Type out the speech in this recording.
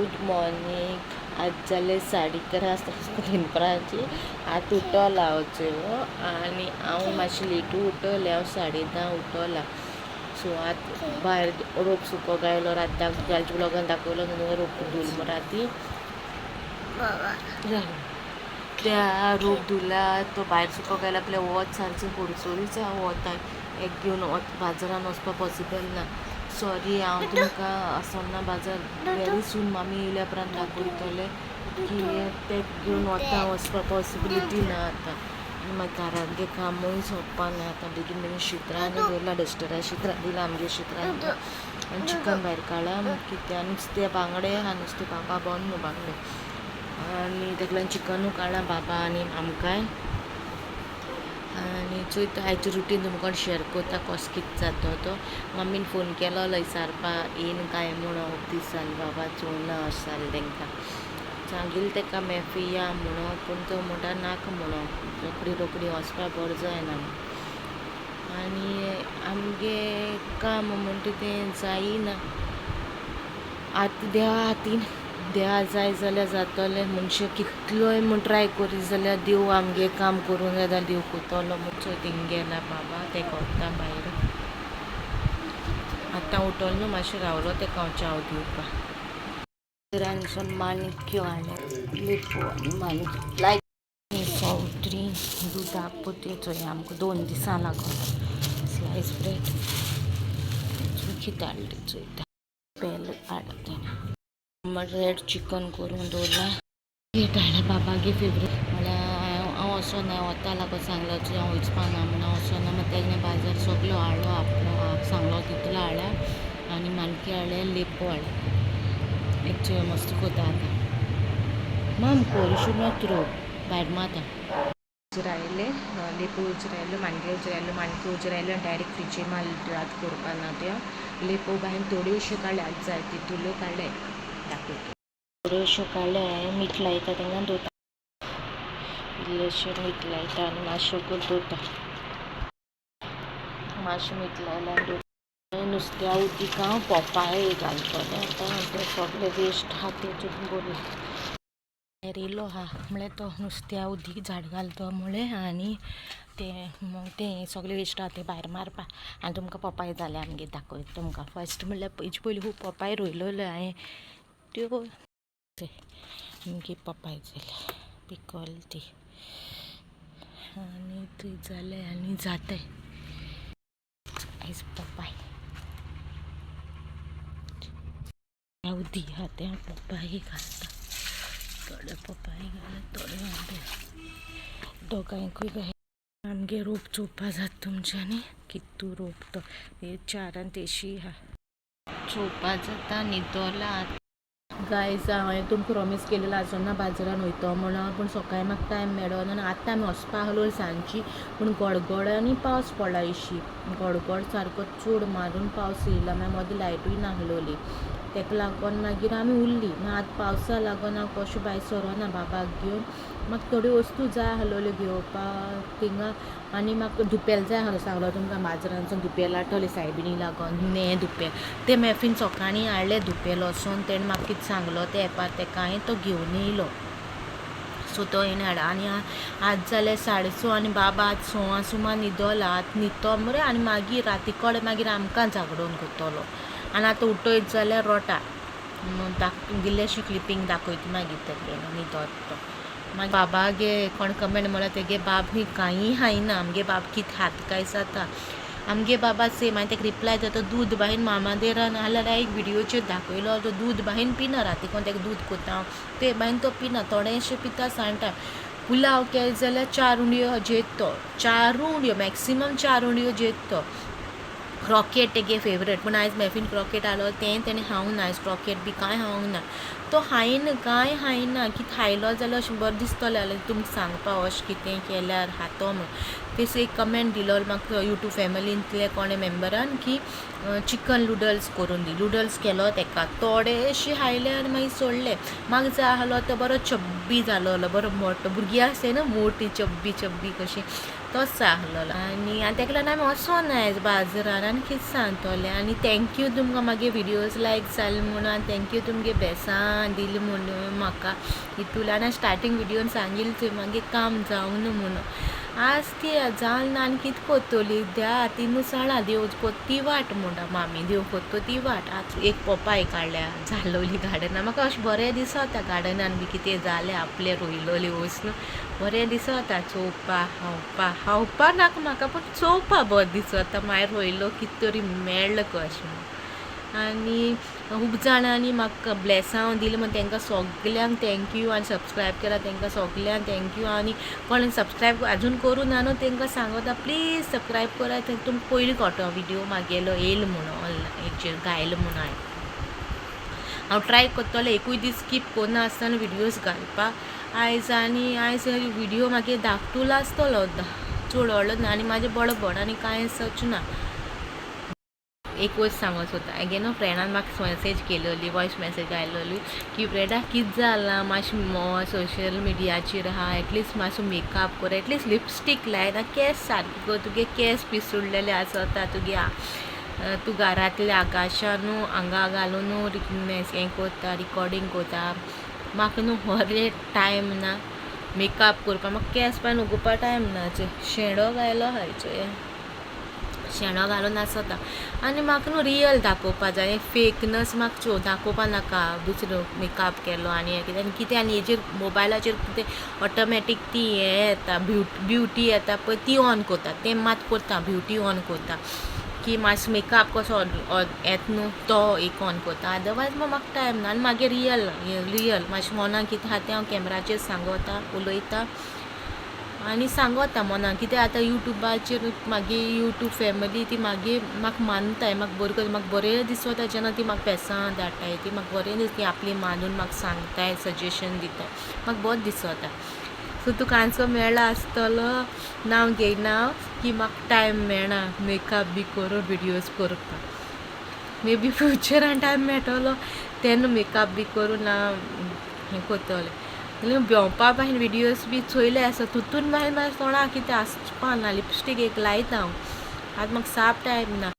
Good morning. आज जाले 11:30 दनपरांची. आतां उठोला हांव आनी हांव मातशें लेटू उठलें. हांव 10:30 उठोला. सो आतां भायर रोप सुको गायलो. रात कालच्या ब्लॉगान दाखयलो न्हू, रोप धुल राती त्या रोप धुला, तो भायर सुको गायला. आपल्या वत सारकें खोडचोरीच वताक एक घेवन बाजारान वचपाक पॉसिबल ना. सॉरी, हांव तुमकां आसना बाजार. वेरी सून मामी येयल्या उपरांत दाखयतलें की ते घेवन वता वचपाक पॉसिबिलिटी ना आतां. आनी मागीर घरांतलें कामूय सोंपपा ना आतां. बेगीन बेगीन शित्रां दवरला, डस्टरा शित्रां दिलां, आमगे शित्रां दिलां आनी चिकन भायर काडलां. कित्याक नुस्तें बांगडे आहा, नुस्तें बाबा बंद न्हू बांगडे. आनी तेका लागून चिकनूय काडलां बाबा आनी आमकांय. आनी चोयता, आयचो रुटीन तुमकां शेअर करता, कसो कितें जाता तो. मम्मीन फोन केलो विचारपा येयन काय म्हणून. खूब दीस जाले बाबा चोवना अशें जालें तांकां. सांगिल्लें ताका मॅफी या म्हणून, पूण तो म्हणटा नाका म्हणून, रोखडी रोखडी वचपा बरें जायना. आनी आमगे काम म्हणटा तें जायना आतां. देवा हातीन, देवा जाय जाल्यार जातलें. मनशां कितलोय म्हूण ट्राय करीत जाल्यार देव आमगे काम करूंक जाय जाल्यार देव करतलो म्हूण. चोय, थिंग गेला बाबा, ते कोत्ता भायर. आतां उठलो न्हू, मातशें रावलो तेका हांव च्याव दिवपाक. रानसून माणक्यो हाडले, लेपो आनी माणक्यो लायक सॉफ्ट ड्रिंक, दुदा पोती. चोय, आमकां 2 दिसां लागोन स्लायस ब्रेड कितें हाडलें चोयता. पेल हाडला तेणें. रेड चिकन करून दवरलां. कितें हाडलें बाबागे फेवरेट म्हळ्यार हांव वचोना, वता लागून सांगलो हांव वचपा ना म्हणून, हांव वचोना. मागीर तेणे बाजार सगलो हाडलो, आपलो सांगलो तितलो हाडला आनी माणकी हाडले, लेपो हाडला. एक चोय, मस्त कोता आतां. माम कोर not throw भायर माता. उजरायले लेपो, उजरायलो माणक्यो, उजरायलो माणक्यो, उजरायलो आनी डायरेक्ट फ्रिजीर मारले. रात करपा ना त्यो. लेपो बायन थोड्योश्यो काडल्या, आज जाय तितूल्यो काडले, दाखयता. थोड्योश्यो काडले हांवें, मीठ लायता तांकां, दवरता. इल्लेशें मीठ लायता आनी मातशें दवरता. मातशें मीठ लायलें आनी दवरता. नुस्त्या उदीक हांव पोपाय घालतलें आतां. तें सगळें वेस्ट आहा तेतून भरलां. भायर येयलो आहा म्हळ्यार तो नुस्त्या उदीक झाड घालतो म्हळें आनी तें तें सगळें वेस्ट आहा तें भायर मारपा. आनी तुमकां पोपाय जाल्या आमगे दाखयता तुमकां. फर्स्ट म्हणल्यार हेजे पयलीं खूब पोपाय रोयलेल्यो हांवें त्यो. आमगे पोपाय जाल्या पिकल ती आनी थंय जाले आनी जाताय आयज पोपाय. उदीक आहा तें पोपाय घालता. थोडे पोपाय घाले, थोडे आंबे, दोगांयकूय. आमगे रोप चोवपा जाता तुमच्यांनी, कितू रोप तो. हे चार आनी तेशी आहा, चोवपा जाता. न्हिदोला गायज. हांवें तुमकां प्रोमीस केलेलो आसोना बाजारान वयतो म्हणून, पूण सकाळी म्हाका टायम मेळना आनी आतां आमी वचपा आसलो सांजची, पूण गडगड आनी पावस पडला. अशी गडगड सारको चड मारून पावस येयला. मागीर मदीं लायटूय नासलोली, तेका लागून मागीर आमी उरली. मागीर आतां पावसा लागून हांव कशें भायर सरोना बाबाक घेवन. म्हाका थोड्यो वस्तू जाय आसलेल्यो घेवपाक थिंगा आनी म्हाका दुपेल जाय आसलो. सांगलो तुमकां बाजारांतसून दुपेल हाडटले सायबिणी लागून. नें दुपेल तें मॅफीन सकाळीं हाडलें दुपेल वचोन. तेणें म्हाका कितें सांगलो तें एपार तेका हांवें तो घेवन येयलो. सो तो येयन हाडा. आनी आज जालें 6:30 आनी बाबा आज 6 सुमार न्हिदोला. आतां न्हिदतो मरे आनी मागीर राती कडेन मागीर आमकां जागडोवन करतलो. आनी आतां उठयत जाल्यार रोटा. इल्लेशी क्लिपींग दाखयता मागीर तेगे न्हिदोत तो. मागीर बाबा गे कोण कमेंट म्हळ्यार तेगे बाब खंय कांय खायना, आमगे बाब कितें खात काय जाता. आमगे बाबा सेम. हांवें ताका रिप्लाय दिता, दूद बाहीन मामादेरान नाल्यार एक व्हिडियोचेर दाखयलो, तो दूद बाहीन पिना. राती कोण ताका दूद कोता हांव ते बाहीन तो पिना, थोडेशें पिता सांडटा. पुलाव केलो जाल्यार 4 उंडयो जेत तो, 4 उंडयो, मॅक्सिमम 4 उंडयो जेत तो. क्रॉकेट तेगे फेवरेट, पूण आयज मॅफीन क्रॉकेट हाडलो तें तेणें खावंक ना. आयज क्रॉकेट बी कांय खावंक ना तो. खायना, कांय खायना. कितें खायलो जाल्यार अशें बरें दिसतलें जाल्यार तुमकां सांगपा अशें कितें केल्यार खातो म्हूण. तेसो एक कमेंट दिलो म्हाका यूट्यूब फॅमिलींतले कोणे मेम्बरान की चिकन लुडल्स करून दी. लुडल्स केलो तेका, थोडेशे खायले आनी मागीर सोडले. म्हाका जाय आसलो तो बरो चब्बी जालोलो, बरो मोटो. भुरगीं आसताय न्हू मोटी चब्बी चब्बी कशी, तोच आहलोलो. आनी आनी तेका लागून आमी वचोना आयज बाजारान आनी कितें सांगतलें. आनी thank you तुमकां मागे विडियोज लायक जाले म्हणून, आनी thank you तुमगे बेसां दिली म्हणून म्हाका हितूंतल्यान. स्टार्टींग विडियोन सांगिल्लें थंय मागीर काम जावना म्हणून. आज ती जाल ना आनी कितें कोत्तोली द्या तिनू जाणां देव कोत्ता ती वाट म्हणटा मामी, देव कोत्तो ती वाट. आतां एक पोपाय काडल्या जालोली गार्डनान. म्हाका अशें बरें दिसता गार्डनान बी कितें जालें आपलें रोयलोली वस्त न्हू बरें दिसता चोवपा खावपा. खावपा नाका म्हाका पूण चोवपा बरें दिसता. मागीर रोयलो कितें तरी मेळ्ळें कशें म्हूण. आनी खूब जाणांनी म्हाका ब्लेसांव दिलें म्हूण तांकां सगल्यांक thank you. आनी सबस्क्रायब केला तांकां सगल्यांक thank you. आनी कोणें सबस्क्रायब अजून करूं ना न्हू तांकां सांगता प्लीज सबस्क्रायब करात. तुमकां पयलीं कळटलो विडियो मागेलो येयलो म्हणून ऑनलायन हेचेर घायलो म्हणून. हांवें हांव ट्राय करतलें एकूय दीस स्कीप करना आसतना विडियोज घालपाक. आयज आनी आयज विडियो मागीर धाकटूलो आसतलो, चड व्हडलो ना. आनी म्हाजें बडबड आनी कांय सच ना. एक वस्त सांगूंक सोदता. हागे न्हू फ्रेंडान म्हाका मेसेज केलोली, वॉयस मेसेज घायलोली की ब्रेडा कितें जालां मातशें सोशल मिडियाचेर आहा, एटलिस्ट मातसो मेकअप कर, एटलिस्ट लिपस्टीक लाय ना, केंस सारके कर, तुगे केंस पिसुडलेले आसता तुगे, तूं घरांतल्या आकाशान न्हू हांगा घालून हें कोत्ता, रिकॉर्डींग कोत्ता. म्हाका न्हू खरें टायम ना मेकअप करपाक. म्हाका केंस पान उगोवपा टायम ना. शेंडो घायलो आहा चोया, शेणो घालून आसता. आनी म्हाका न्हू रियल दाखोवपा जाय, फेकनस म्हाका चो दाखोवपा नाका. दुसरो मेकअप केलो आनी हें कितें आनी कितें. आनी हेजेर मोबायलाचेर कितें ऑटोमॅटीक ती हें येता, ब्युटी येता पळय, ती ऑन करता. तें मात करता, ब्युटी ऑन करता की मातसो मेकअप कसो येता न्हू तो एक ऑन करता. अदरवायज म्हाका टायम ना. आनी मागीर रियल रियल मातशें मनाक कितें आहा तें हांव कॅमेराचेर सांगता, उलयता आनी सांगता मनाक कितें. आतां युट्यूबाचेर मागीर युट्यूब फॅमिली ती मागीर म्हाका मानताय, म्हाका बरें कर, म्हाका बरें दिसता जेन्ना ती म्हाका पेसां धाडटाय. ती म्हाका बरें दिसता, ती आपली मानून म्हाका सांगताय, सजेशन दिताय, म्हाका बरें दिसता. सो तुका आन्सर मेळ्ळा आसतलो नांव घेयना की म्हाका टायम मेळना मेकअप बी करून विडियोज करपाक. मे बी फ्युचरान टायम मेळटलो तेन्ना मेकअप बी करून हांव हें करतलें. भोंवपा भायर विडियोज बी चोयले आसा तितून मागीर म्हाज्या तोंडाक कितें आसपा ना. लिपस्टीक एक लायता हांव. आतां म्हाका साप टायम ना.